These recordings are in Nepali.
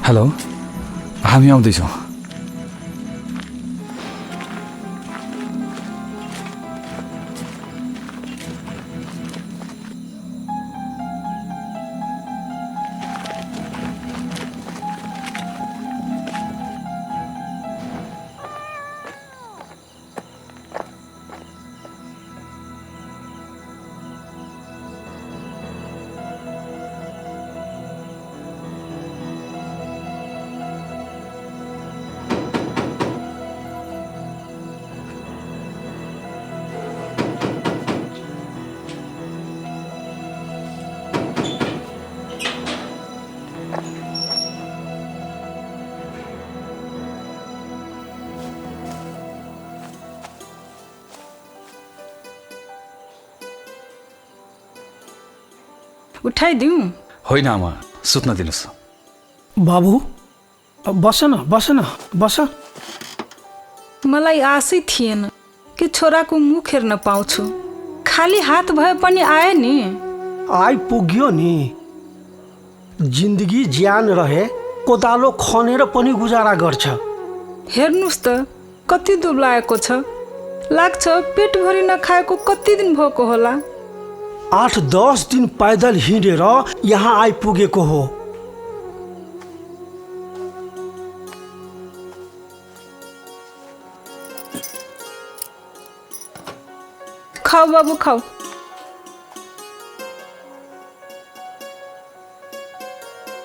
हेलो, हामी आउँदैछौँ। उठाइदिउँ? होइन आमा, सुत्न दिनुहोस्। बाबु बस न बस न बस। मलाई आशै थिएन कि छोराको मुख हेर्न पाउँछु। खाली हात भए पनि आए नि। आइपुग्यो नि। जिन्दगी ज्यान रहे कोदालो खनेर पनि गुजारा गर्छ। हेर्नुहोस् त कति दुब्लाएको छ। लाग्छ पेटभरि नखाएको कति दिन भएको होला। 8-10 दिन पैदल हिँडेर यहाँ आइपुगेको हो। खाऊ बाबु खाऊ।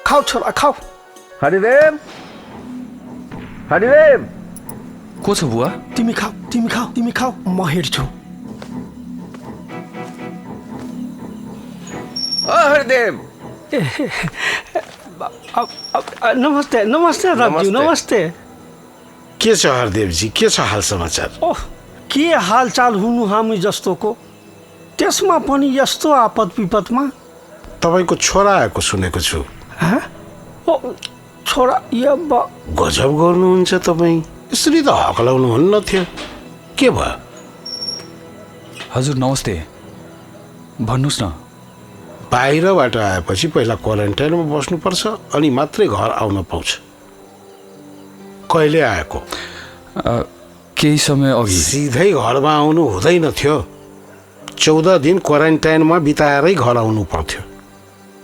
खाऊ छोरा खाऊ। हरिदेव, हरिदेव, को छ बुवा? तिमी खाऊ तिमी खाऊ तिमी खाऊ, म हेर्छु। हरिदेव। नमस्ते नमस्ते दाजु, नमस्ते। के छ हरदेवजी, के छ हाल समाचार? ओह, के हालचाल हुनु हामी जस्तोको, त्यसमा पनि यस्तो आपद विपदमा। तपाईँको छोरा आएको सुनेको छु। ओ छोरा, यो गजब गर्नुहुन्छ तपाईँ। यसरी त हकलाउनु हुन्न थियो। के भयो? हजुर नमस्ते, भन्नुहोस् न। बाहिरबाट आएपछि पहिला क्वारेन्टाइनमा बस्नुपर्छ, अनि मात्रै घर आउन पाउँछ। कहिले आएको? केही समय अघि। सिधै घरमा आउनु हुँदैन थियो। 14 दिन क्वारेन्टाइनमा बिताएरै घर आउनु पर्थ्यो।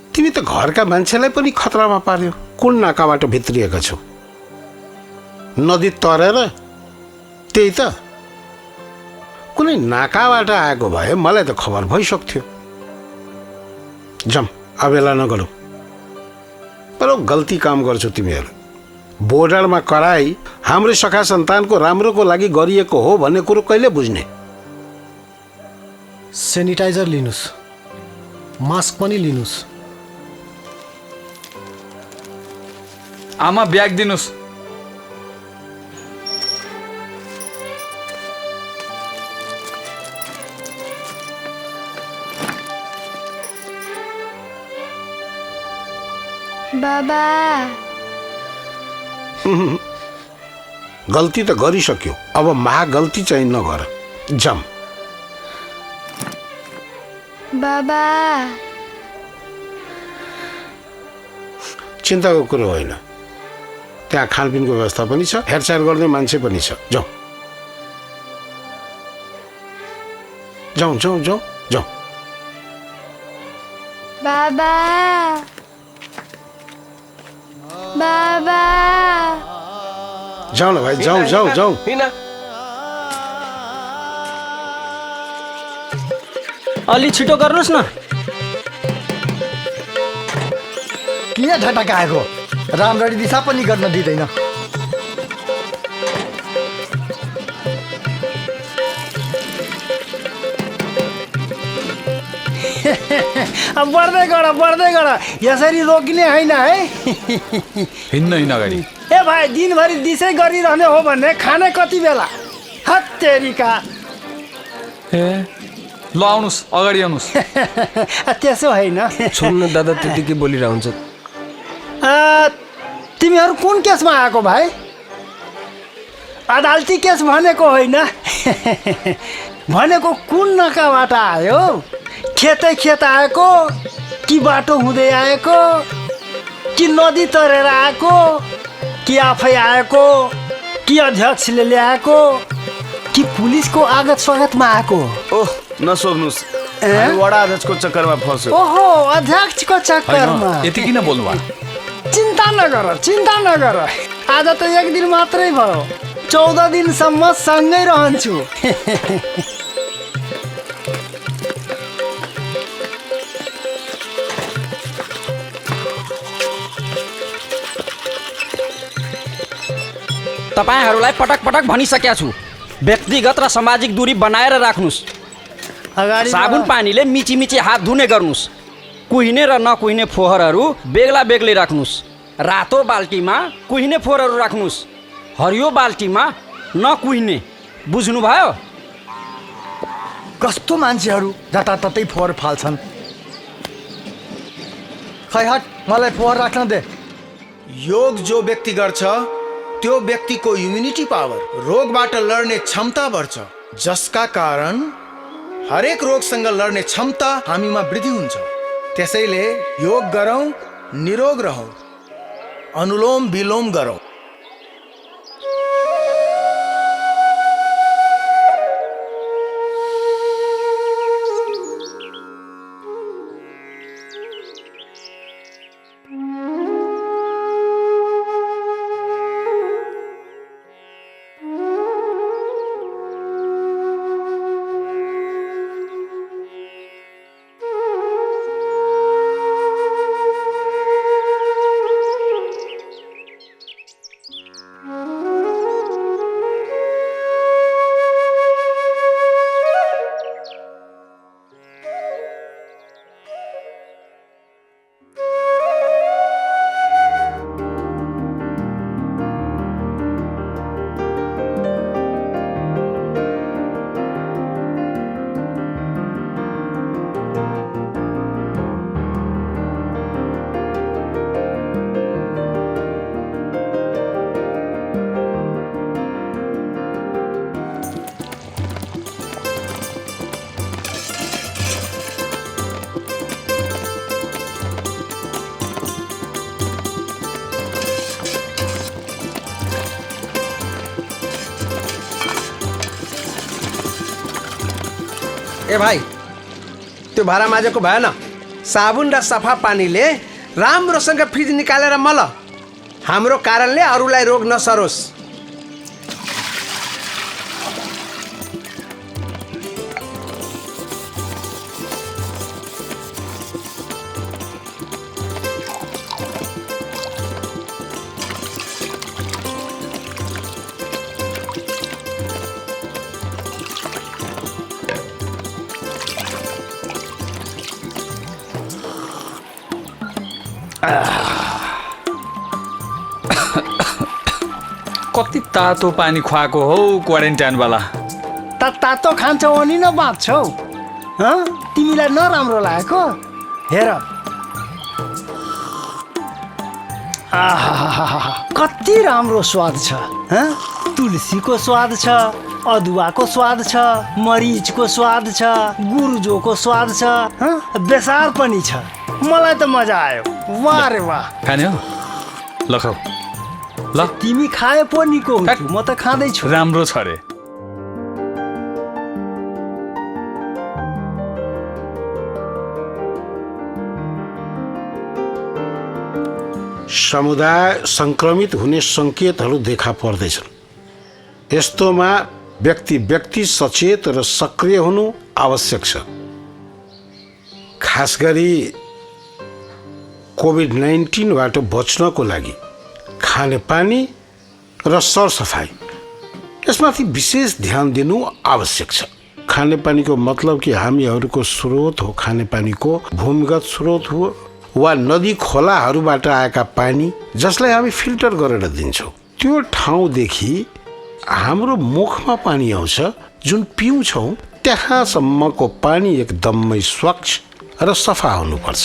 तिमी त घरका मान्छेलाई पनि खतरामा पार्यो। कुन नाकाबाट भित्रिएका छौ? नदी तरेर? त्यही त। कुनै नाकाबाट आएको भए मलाई त खबर भइसक्थ्यो। जम अबेला नगरौ। तर गल्ती काम गर्छौ तिमीहरू। बोर्डरमा कराई हाम्रो सखा सन्तानको राम्रोको लागि गरिएको हो भन्ने कुरो कहिले बुझ्ने? सेनिटाइजर लिनुस्, मास्क पनि लिनुस्। आमा ब्याग दिनुहोस्। बाबा, गल्ती त गरिसक्यो, अब महागल्ती चाहिँ नगर। जम। बाबा, चिन्ताको कुरो होइन। त्यहाँ खानपिनको व्यवस्था पनि छ, हेरचाह गर्ने मान्छे पनि छ। जाउँ जाउँ जाउँ जाउँ जाउँ। बाबा, बाबा। जाउँ न भाइ, जाउँ जाउँ जाउँ। अलि छिटो गर्नुहोस् न। किन झटक आएको? राम्ररी दिशा पनि गर्न दिँदैन। बढ्दै गर, यसरी रोक्ने होइन है। हिँड्न हिँड अगाडि। ए भाइ, दिनभरि दिसै गरिरहने हो भने खाने कति बेला? हत्तेरिका। ए ल आउनुहोस्, अगाडि आउनुहोस्। त्यसो होइन। छोड्नु दादा, त्यतिकै बोलिरहन्छ। तिमीहरू कुन केसमा आएको भाइ? अदालती केस भनेको होइन। भनेको कुन नाकाबाट आयो? खेतै खेत आएको कि बाटो हुँदै आएको कि नदी तरेर आएको, कि आफै आएको, कि अध्यक्षले ल्याएको, कि पुलिसको आगत स्वागतमा आएको? ओह नसोध्नुहोस्, हामी वडा अध्यक्षको चक्करमा फस्यो। ओहो, अध्यक्षको चक्करमा। होइन यति किन बोल्नु भयो? चिन्ता नगर, चिन्ता नगर। आज त एक दिन मात्रै भयो, 14 दिनसम्म सँगै रहन्छु। तपाईहरूलाई पटक पटक भनिसकेका छु, व्यक्तिगत र सामाजिक दूरी बनाएर राख्नुस्। अगाडि साबुन पानीले मिची मिची हात धुने गर्नुस्। कुहिने र नकुहिने फोहोरहरू बेग्ला बेग्लै राख्नुस्। रातो बाल्टीमा कुहिने फोहोरहरू राख्नुस्, हरियो बाल्टीमा नकुहिने। बुझ्नुभयो? कस्तो मान्छेहरू जताततै फोहोर फाल्छन्। खै हट, मलाई फोहोर राख्न दे। योग जो व्यक्ति गर्छ त्यो व्यक्तिको इम्युनिटी पावर, रोगबाट लड्ने क्षमता बढ्छ, जसका कारण हरेक रोगसँग लड्ने क्षमता हामीमा वृद्धि हुन्छ। त्यसैले योग गरौँ, निरोग रहौँ, अनुलोम विलोम गरौँ। ए भाइ, त्यो भाँडा माझेको भएन। साबुन र सफा पानीले राम्रोसँग फ्रिज निकालेर मल। हाम्रो कारणले अरूलाई रोग नसरोस्। कति तातो पानी खुवाएको हौ क्वारेन्टाइनवाला। तातो खान्छौ अनि न बाँच्छौ? तिमीलाई नराम्रो लागेको? हेर, कति राम्रो स्वाद छ। तुलसीको स्वाद छ, अदुवाको स्वाद छ, मरिचको स्वाद छ, गुर्जोको स्वाद छ, बेसार पनि छ। मलाई त मजा आयो। वाह रे वाह। खाने हो? ल खाऊ। ल तिमी खाए पो निको हुन्थ्यो, म त खाँदैछु। राम्रो छ रे। समुदाय सङ्क्रमित हुने सङ्केतहरू देखा पर्दैछन्। यस्तोमा व्यक्ति सचेत र सक्रिय हुनु आवश्यक छ। खास गरी कोभिड-19बाट बच्नको लागि खानेपानी र सरसफाइ, यसमाथि विशेष ध्यान दिनु आवश्यक छ। खानेपानीको मतलब कि हामीहरूको स्रोत हो, खानेपानीको भूमिगत स्रोत हो वा नदी खोलाहरूबाट आएका पानी जसलाई हामी फिल्टर गरेर दिन्छौँ, त्यो ठाउँदेखि हाम्रो मुखमा पानी आउँछ जुन पिउँछौँ, त्यहाँसम्मको पानी एकदमै स्वच्छ र सफा हुनुपर्छ।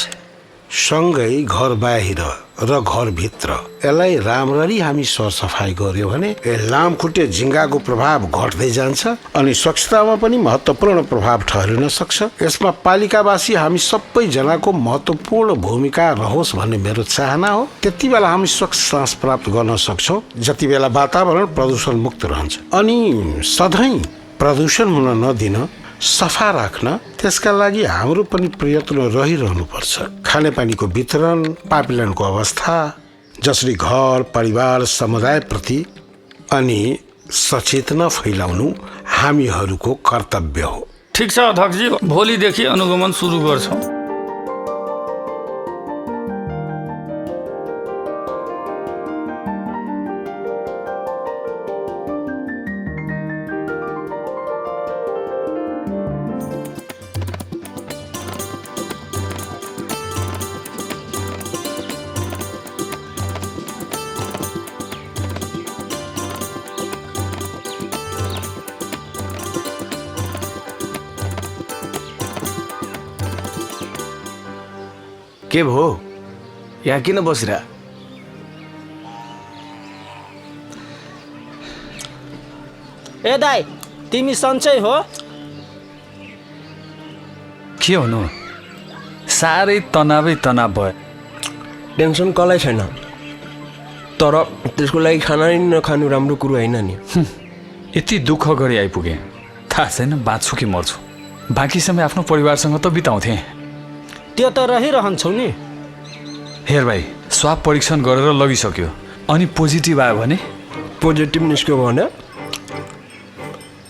सँगै घर बाहिर र घरभित्र यसलाई राम्ररी हामी सरसफाइ गर्यो भने लामखुट्टे झिङ्गाको प्रभाव घट्दै जान्छ अनि स्वच्छतामा पनि महत्त्वपूर्ण प्रभाव ठहरिन सक्छ। यसमा पालिकावासी हामी सबैजनाको महत्त्वपूर्ण भूमिका रहोस् भन्ने मेरो चाहना हो। त्यति बेला हामी स्वच्छ सास प्राप्त गर्न सक्छौँ जति बेला वातावरण प्रदूषण मुक्त रहन्छ। अनि सधैँ प्रदूषण हुन नदिन, सफा राख्न त्यसका लागि हाम्रो पनि प्रयत्न रहिरहनुपर्छ। खानेपानीको वितरण, पाइपलाइनको अवस्था, जसरी घर परिवार समुदायप्रति अनि सचेतना फैलाउनु हामीहरूको कर्तव्य हो। ठिक छ अध्यक्षजी, भोलिदेखि अनुगमन सुरु गर्छौँ। के भो यहाँ किन बसिरा? ए दाई, तिमी सन्चै हो? के हुनु, साह्रै तनावै तनाव भयो। टेन्सन कसलाई छैन, तर त्यसको लागि खाना नै नखानु राम्रो कुरो होइन नि। यति दुःख गरी आइपुगेँ, थाहा छैन बाँच्छु कि मर्छु। बाँकी समय आफ्नो परिवारसँग त बिताउँथेँ। त्यो त रहिरहन्छौ नि। हेर भाइ, स्वाब परीक्षण गरेर लगिसक्यो, अनि पोजिटिभ आयो भने? पोजिटिभ निस्क्यो भने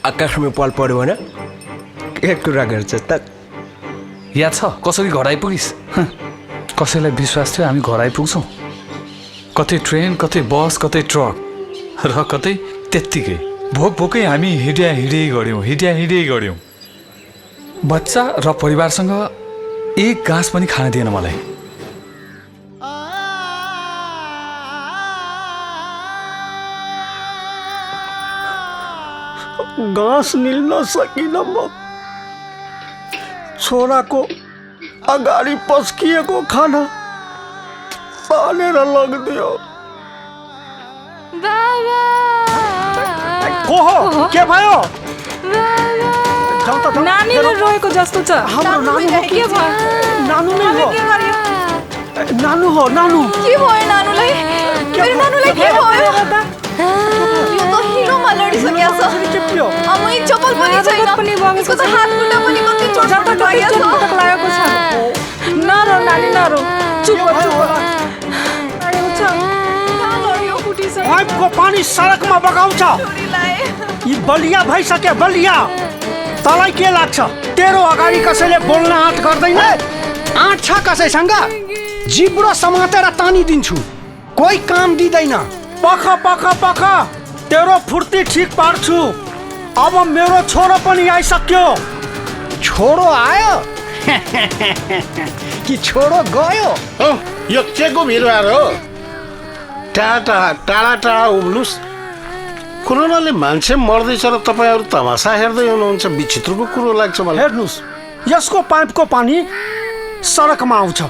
आकाशमा पाल पर्यो भने के कुरा गर्छ त? याद छ कसरी घर आइपुगिस्? कसैलाई विश्वास थियो हामी घर आइपुग्छौँ? कतै ट्रेन, कतै बस, कतै ट्रक र कतै त्यत्तिकै भोकै हामी हिँडै गऱ्यौँ। बच्चा र परिवारसँग एक घाँस पनि खान दिएन मलाई। घाँस निल्न सकिन म। छोराको अगाडि पस्किएको खाना तानेर लगिदियो। बाबा को हो? के भयो? नानीले रोएको जस्तो छ। हाम्रो नानु हो के भयो? नानु नै हो। के गर्यो? नानु हो, नानु। के भयो नानुलाई? मेरो नानुलाई के भयो? यो त हिरोमा लडिसक्यो छ। टिप्यो। अब एक चप्पल पनि छैन। यसको त हात खुट्टा पनि कति चोट लागेको छ। नरो नानी नरो, चुप चुप। पाइपको पानी सडकमा बगाउँछ। यी बलिया भइसके, बलिया। तँलाई के लाग्छ? तेरो अगाडि कसैले बोल्न आँट गर्दैन? आँट छ कसैसँग? जिब्रो समातेर तानिदिन्छु। कोही काम दिँदैन। पख पख पख, तेरो फुर्ती ठिक पार्छु। अब मेरो छोरो पनि आइसक्यो। छोरो आयो कि छोरो गयो? यो के को बिरुवाहरू हो? टाढा उब्नुस्। कोरोनाले मान्छे मर्दैछ र तपाईँहरू तमासा हेर्दै हुनुहुन्छ। विचित्रको कुरो लाग्छ मलाई। हेर्नुहोस्, यसको पाइपको पानी सडकमा आउँछ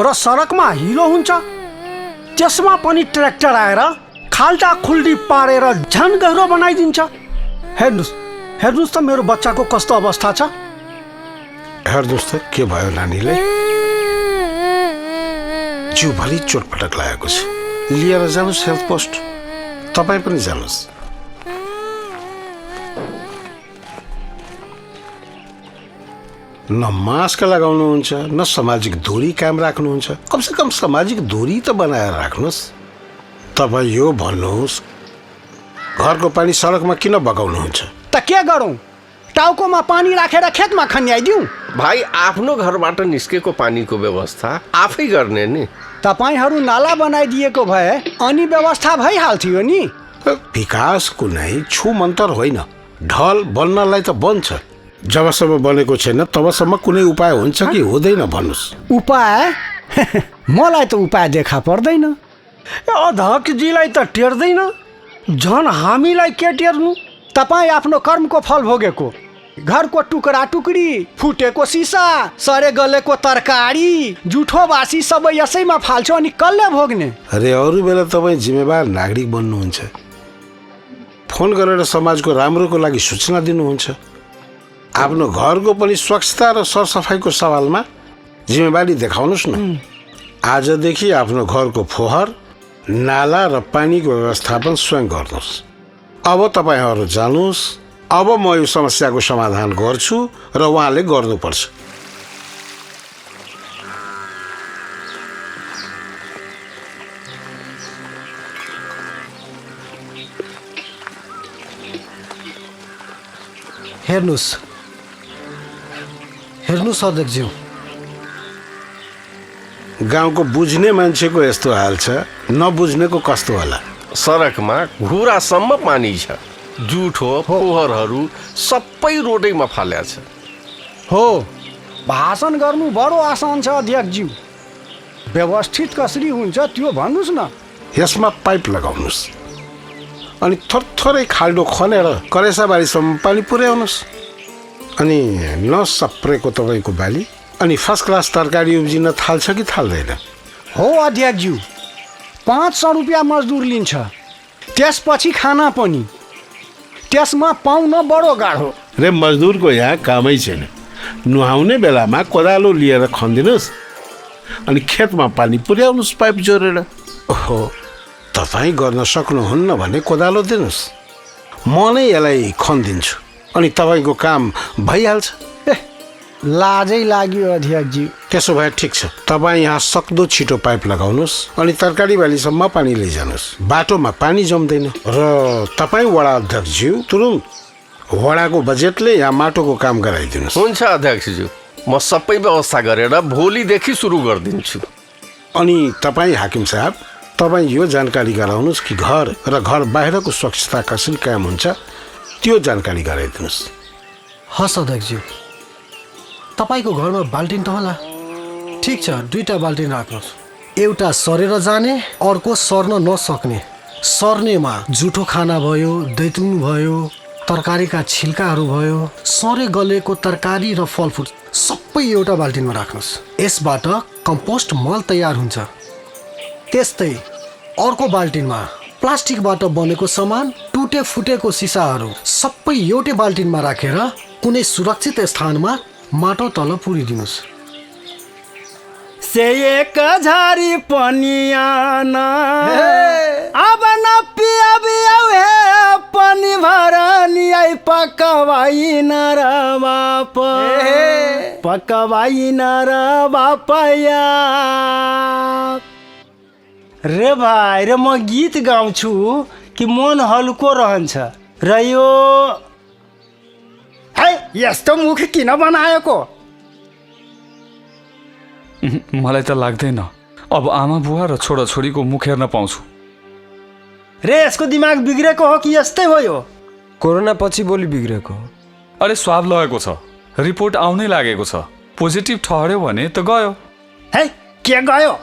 र सडकमा हिलो हुन्छ। त्यसमा पनि ट्र्याक्टर आएर खाल्टा खुल्डी पारेर झन् गहिरो बनाइदिन्छ। हेर्नुहोस् त मेरो बच्चाको कस्तो अवस्था छ। हेर्नुहोस् त के भयो नानीले? जिउभरि चोटपटक लागेको छ। लिएर जानुहोस् हेल्थ पोस्ट। तपाईँ पनि जानुहोस्। न मास्क लगाउनुहुन्छ, न सामाजिक दूरी कायम राख्नुहुन्छ। कमसेकम सामाजिक दूरी त बनाएर राख्नुहोस्। तपाईँ यो भन्नुहोस्, घरको पानी सडकमा किन बगाउनुहुन्छ? त के गरौँ? टाउकोमा पानी राखेर खेतमा खन्याइदिउँ? भाइ, आफ्नो घरबाट निस्केको पानीको व्यवस्था आफै गर्ने नि। तपाईहरू नाला बनाइदिएको भए अनि व्यवस्था भइहाल्थ्यो नि। विकास कुनै छुमन्तर होइन। ढल बन्नलाई त बन्छ, जबसम्म बनेको छैन तबसम्म कुनै उपाय हुन्छ कि हुँदैन भन्नुहोस्। उपाय? मलाई त उपाय देखा पर्दैन। अध्यक्षजीलाई त टेर्दैन, झन् हामीलाई के टेर्नु? तपाईँ आफ्नो कर्मको फल भोगेको। घरको टुक्रा टुक्री, फुटेको सिसा, सरे गलेको तरकारी, जुठो बासी सबै यसैमा फाल्छौ अनि कसले भोग्ने? अरे अरू बेला तपाईँ जिम्मेवार नागरिक बन्नुहुन्छ, फोन गरेर समाजको राम्रोको लागि सूचना दिनुहुन्छ। आफ्नो घरको पनि स्वच्छता र सरसफाइको सवालमा जिम्मेवारी देखाउनुहोस् न। आजदेखि आफ्नो घरको फोहोर, नाला र पानीको व्यवस्थापन स्वयं गर्नुहोस्। अब तपाईँहरू जानुहोस्, अब म यो समस्याको समाधान गर्छु र उहाँले गर्नुपर्छ। हेर्नुहोस् अध्यक्षज्यू, गाउँको बुझ्ने मान्छेको यस्तो हाल छ, नबुझ्नेको कस्तो होला। सडकमा घुरासम्म पानी छ, जुठो फोहोरहरू सबै रोडैमा फाल्या छ। हो, भाषण गर्नु बडो आसान छ अध्यक्षज्यू, व्यवस्थित कसरी हुन्छ त्यो भन्नुहोस् न। यसमा पाइप लगाउनुहोस् अनि थोरै खाल्डो खनेर करेसाबारीसम्म पानी पुर्याउनुहोस्। अनि नसप्रेको तपाईँको बाली अनि फर्स्ट क्लास तरकारी उब्जिन थाल्छ कि थाल्दैन? हो अध्यक्षज्यू, 500 रुपियाँ मजदुर लिन्छ, त्यसपछि खाना पनि, त्यसमा पाउन बडो गाह्रो। रे मजदुरको यहाँ कामै छैन। नुहाउने बेलामा कोदालो लिएर खनिदिनुहोस् अनि खेतमा पानी पुर्याउनुहोस् पाइप जोडेर। ओहो, तपाईँ गर्न सक्नुहुन्न भने कोदालो दिनुहोस्, म नै यसलाई खनिदिन्छु अनि तपाईँको काम भइहाल्छ। लाजै लाग्यो अध्यक्षज्यू। त्यसो भए ठिक छ, तपाईँ यहाँ सक्दो छिटो पाइप लगाउनुहोस् अनि तरकारी बालीसम्म पानी लैजानुहोस्। बाटोमा पानी जम्दैन। र तपाईँ वडा अध्यक्षज्यू तुरुन्त वडाको बजेटले यहाँ माटोको काम गराइदिनुहोस्। हुन्छ अध्यक्षज्यू, म सबै व्यवस्था गरेर भोलिदेखि सुरु गरिदिन्छु। अनि तपाईँ हाकिम साहब, तपाईँ यो जानकारी गराउनुहोस् कि घर र घर बाहिरको स्वच्छता कसरी कायम हुन्छ, त्यो जानकारी गराइदिनुहोस्। हस् अध्यक्षज्यू, तपाईँको घरमा बाल्टिन त होला? ठिक छ, 2टा बाल्टिन राख्नुहोस्। एउटा सरेर जाने, अर्को सर्न नसक्ने। सर्नेमा जुठो खाना भयो, दैतुन भयो, तरकारीका छिल्काहरू भयो, सरे गलेको तरकारी र फलफुल सबै एउटा बाल्टिनमा राख्नुहोस्। यसबाट कम्पोस्ट मल तयार हुन्छ। त्यस्तै अर्को बाल्टिनमा प्लास्टिकबाट बनेको सामान, टुटे फुटेको सिसाहरू सबै एउटै बाल्टिनमा राखेर कुनै सुरक्षित स्थानमा माटो तल पुरिदिनुहोस्। से एक झारी पनियान अब न पियाबियाउ हे पनि भरनी आई पकवाई न र बाप, पकवाई न र बापया। रे भाइ, रे म गीत गाउँछु कि मन हल्को रहन्छ र यो है यस्तो मुख किन बनाएको? मलाई त लाग्दैन अब आमा बुवा र छोराछोरीको मुख हेर्न पाउँछु। रे यसको दिमाग बिग्रेको हो कि यस्तै हो यो? कोरोना पछि बोली बिग्रेको। अरे स्वाब लगेको छ, रिपोर्ट आउनै लागेको छ, पोजिटिभ ठहर्यो भने त गयो। है के गयो?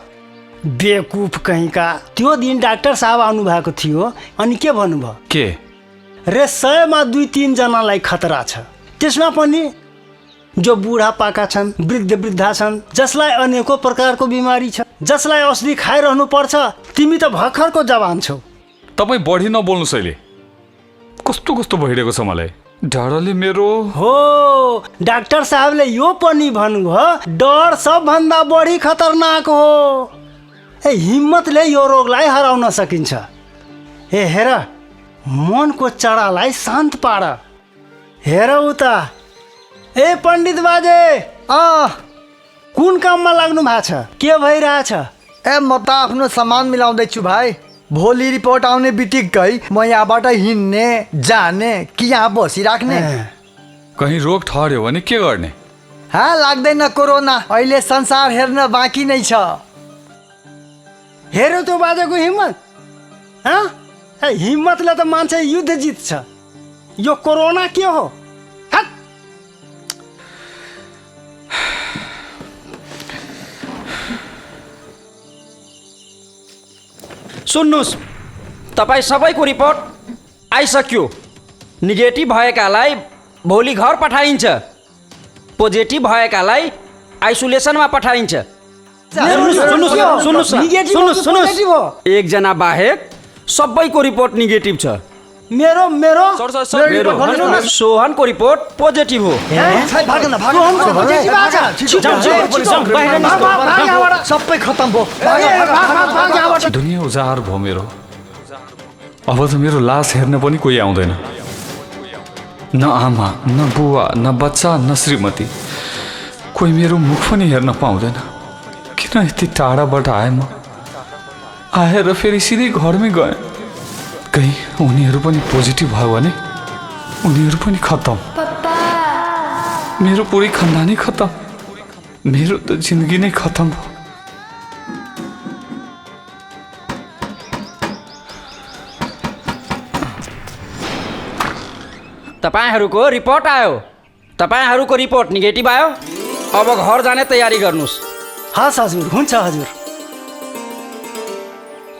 बेकुफ कहीँका। त्यो दिन डाक्टर साहब आउनु भएको थियो अनि के भन्नुभयो? के? रे 100मा 2-3 जनालाई खतरा छ, त्यसमा पनि जो बुढापाका छन्, वृद्धा छन्, जसलाई अनेकौं प्रकारको बिमारी छ, जसलाई औषधि खाइरहनु पर्छ। तिमी त भर्खरको जवान छौ। तपाईँ बढी नबोल्नुहोस् अहिले। कस्तो कस्तो भइरहेको छ मलाई, डरले मेरो। हो, डाक्टर साहबले यो पनि भन्नुभयो, डर सबभन्दा बढी खतरनाक हो। हिम्मतले यो रोगलाई हराउन सकिन्छ। हेर, मनको चढालाई शान्त पार। हेर उता, ए पण्डित बाजे, कुन काममा लाग्नु भएको छ? के भइरहेछ? म त आफ्नो सामान मिलाउँदैछु भाइ। भोलि रिपोर्ट आउने बित्तिकै म यहाँबाट हिँड्ने जाने कि यहाँ बसिराख्ने? कहीँ रोग ठहर्यो भने के गर्ने? लाग्दैन कोरोना, अहिले संसार हेर्न बाँकी नै छ। हेर्यो त्यो बाजेको हिम्मत। हिम्मतले त मान्छे युद्ध जित्छ। यो कोरोना के हो? सुन्नुहोस्, तपाईँ सबैको रिपोर्ट आइसक्यो। नेगेटिभ भएकालाई भोलि घर पठाइन्छ। पोजिटिभ भएकालाई आइसोलेसनमा पठाइन्छ। एकजना बाहेक सबैको रिपोर्ट नेगेटिभ छ। मेरो मेरो सोहनको रिपोर्ट पोजिटिभ हो। सबै खतम भयो। दुनियाँ उजाड भयो मेरो। अब त मेरो लास हेर्न पनि कोही आउँदैन। न आमा न बुवा न बच्चा न श्रीमती, कोही मेरो मुख पनि हेर्न पाउँदैन। किन यति टाढाबाट आएँ म? आएर फेरि सिधै घरमै गएँ। कहीँ उनीहरू पनि पोजिटिभ भयो भने उनीहरू पनि खतम। मेरो पुरै खानदानै खतम। मेरो त जिन्दगी नै खतम भयो। तपाईहरूको रिपोर्ट आयो। तपाईहरूको रिपोर्ट नेगेटिभ आयो। अब घर जाने तयारी गर्नुहोस्। हस् हजुर, हुन्छ हजुर।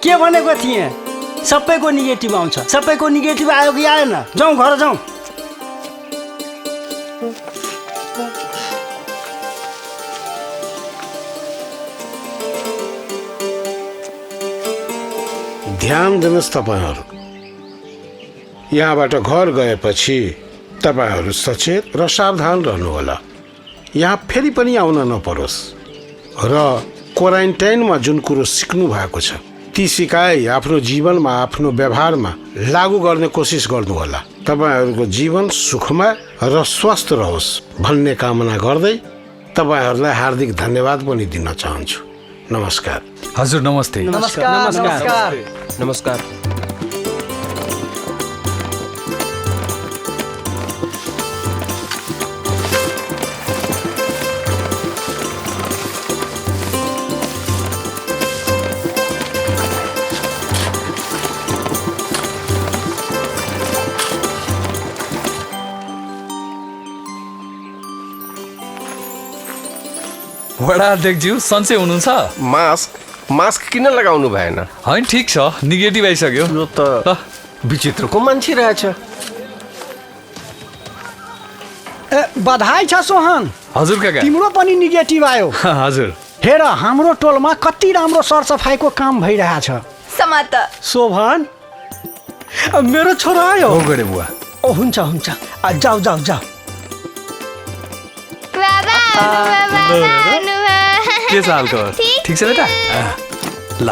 के भनेको थिएँ? सबैको नेगेटिभ आउँछ। सबैको नेगेटिभ आयो कि आएन? जाउँ घर जाउँ। ध्यान दिनुहोस् तपाईँहरू। यहाँबाट घर गएपछि तपाईँहरू सचेत र सावधान रहनुहोला। यहाँ फेरि पनि आउन नपरोस् र क्वारेन्टाइनमा जुन कुरो सिक्नु भएको छ ती सिकाइ आफ्नो जीवनमा आफ्नो व्यवहारमा लागू गर्ने कोसिस गर्नुहोला। तपाईँहरूको जीवन सुखमय र स्वस्थ रहोस् भन्ने कामना गर्दै तपाईँहरूलाई हार्दिक धन्यवाद पनि दिन चाहन्छु। नमस्कार। हजुर नमस्ते। नमस्कार। वडा अध्यक्षज्यू सन्चै हुनुहुन्छ? मास्क किन लगाउनु भएन? होइन ठिक छ, नेगेटिभ आइसक्यो। यो त विचित्रको मान्छे रहेछ। बधाई छ सोहन। हजुर काका। तिम्रो पनि नेगेटिभ आयो। हजुर। हेर हाम्रो टोलमा कति राम्रो सरसफाइको काम भइरहेछ। समाता शोभन, मेरो छोरा आयो। हो गरे बुवा। ओ हुन्छ हुन्छ, जाऊ जाऊ जाऊ। के छ हालको? ठिक छ बेटा? ल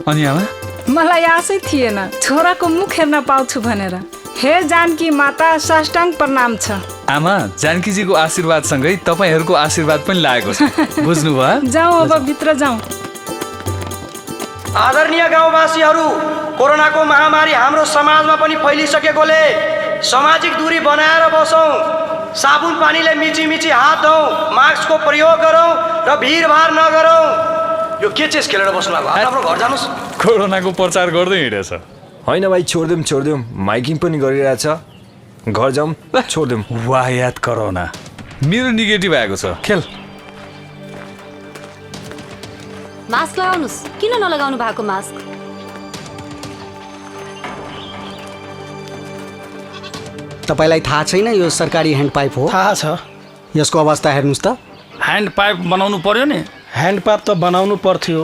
अनि आमा? मलाई आशै थिएन छोराको मुख हेर्न पाउँछु भनेर। हे जानकी माता, साष्टाङ्ग प्रणाम छ। आमा, जानकीजीको आशीर्वादसँगै तपाईँहरूको आशीर्वाद पनि लागेको छ। बुझ्नुभयो? जाउँ अब भित्र जाउँ। आदरणीय गाउँवासीहरू, कोरोनाको महामारी हाम्रो समाजमा पनि फैलिसकेकोले सामाजिक दूरी बनाएर बसौँ। साबुन पानीले मिची मिची हात धौँ, मास्कको प्रयोग गरौँ र भिडभाड नगरौँ। यो के चेस खेलेर बस्नु भएको? आफ्नो घर जानुहोस्। कोरोनाको प्रचार गर्दै हिँडेछ। होइन भाइ, छोडिदिउँ। माइकिङ पनि गरिरहेछ। घर जाउँ, छोडिदिउँ। वाह याद कोरोना। मेरो नेगेटिभ आएको छ। खेल। मास्क लगाउनुस्। किन नलगाउनु भएको मास्क? तपाईलाई थाहा छैन यो सरकारी ह्यान्ड पाइप हो? थाहा छ। यसको अवस्था हेर्नुस् त। ह्यान्ड पाइप बनाउनु पर्यो नि। ह्यान्ड पाइप त बनाउनु पर्थ्यो,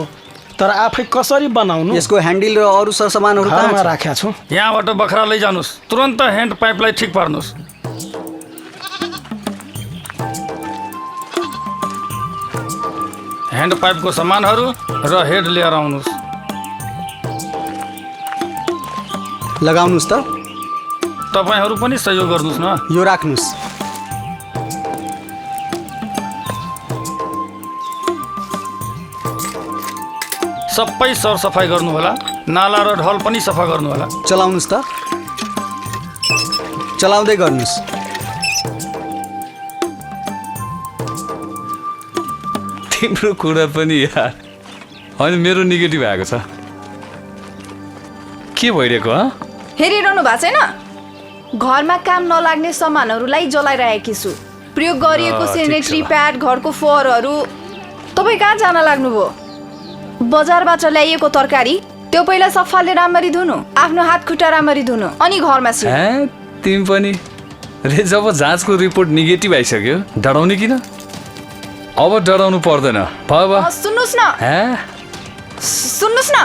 तर आफै कसरी बनाउनु? यसको ह्यान्डल र अरू सरसामानहरू घरमा राखेका छु। यहाँबाट बखरा लैजानुहोस्। तुरन्त ह्यान्ड पाइपलाई ठिक पार्नुहोस्। ह्यान्ड पाइपको सामानहरू र हेड लिएर आउनुहोस्। लगाउनुहोस् त। तपाईँहरू पनि सहयोग गर्नुहोस् न। यो राख्नुहोस्। सबै सरसफाइ गर्नु होला। नाला र ढल पनि सफा गर्नु होला। चलाउनुहोस् त। चलाउँदै गर्नुहोस्। तिम्रो कुरा पनि यार। होइन मेरो नेगेटिभ आएको छ। के भइरहेको? हेरिरहनु भएको छैन? घरमा काम नलाग्ने सामानहरूलाई जलाइरहेकी छु। प्रयोग गरिएको सेनेटरी प्याड, घरको फोहोरहरू। तपाईँ कहाँ जान लाग्नुभयो? बजारबाट ल्याइएको तरकारी त्यो पहिला सफाले राम्ररी धुनु, आफ्नो हात खुट्टा राम्ररी धुनु, अनि घरमा छु। तिमी पनि रे जब जाँचको रिपोर्ट नेगेटिभ आइसक्यो डराउने किन? अब डराउनु पर्दैन भयो सुन्नुहोस् न सुन्नुहोस् न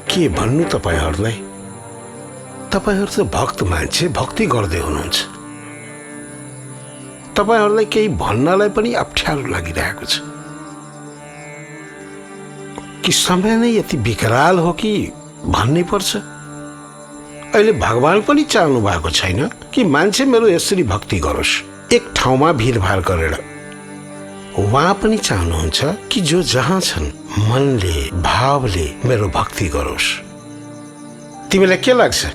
के भन्नु तपाईहरूलाई? तपाईहरू त भक्त मान्छे, भक्ति गर्दै हुनुहुन्छ। तपाईहरूलाई केही भन्नलाई पनि अप्ठ्यारो लागिरहेको छ कि समय नै यति विकराल हो कि भन्नै पर्छ। अहिले भगवान पनि चाहनु भएको छैन कि मान्छे मेरो यसरी भक्ति गरोस् एक ठाउँमा भिडभाड गरेर। उहाँ पनि चाहनुहुन्छ कि जो जहाँ छन् मनले भावले मेरो भक्ति गरोस्। तिमीलाई के लाग्छ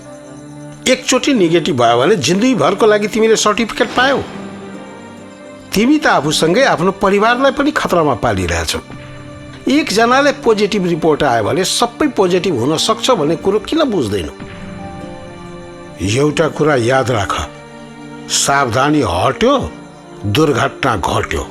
एकचोटि नेगेटिभ भयो भने जिन्दगीभरको लागि तिमीले सर्टिफिकेट पायौ? तिमी त आफूसँगै आफ्नो परिवारलाई पनि खतरामा पालिरहेछौ। एकजनाले पोजिटिभ रिपोर्ट आयो भने सबै पोजिटिभ हुन सक्छ भन्ने कुरो किन बुझ्दैनौ? एउटा कुरा याद राख, सावधानी हट्यो दुर्घटना घट्यो।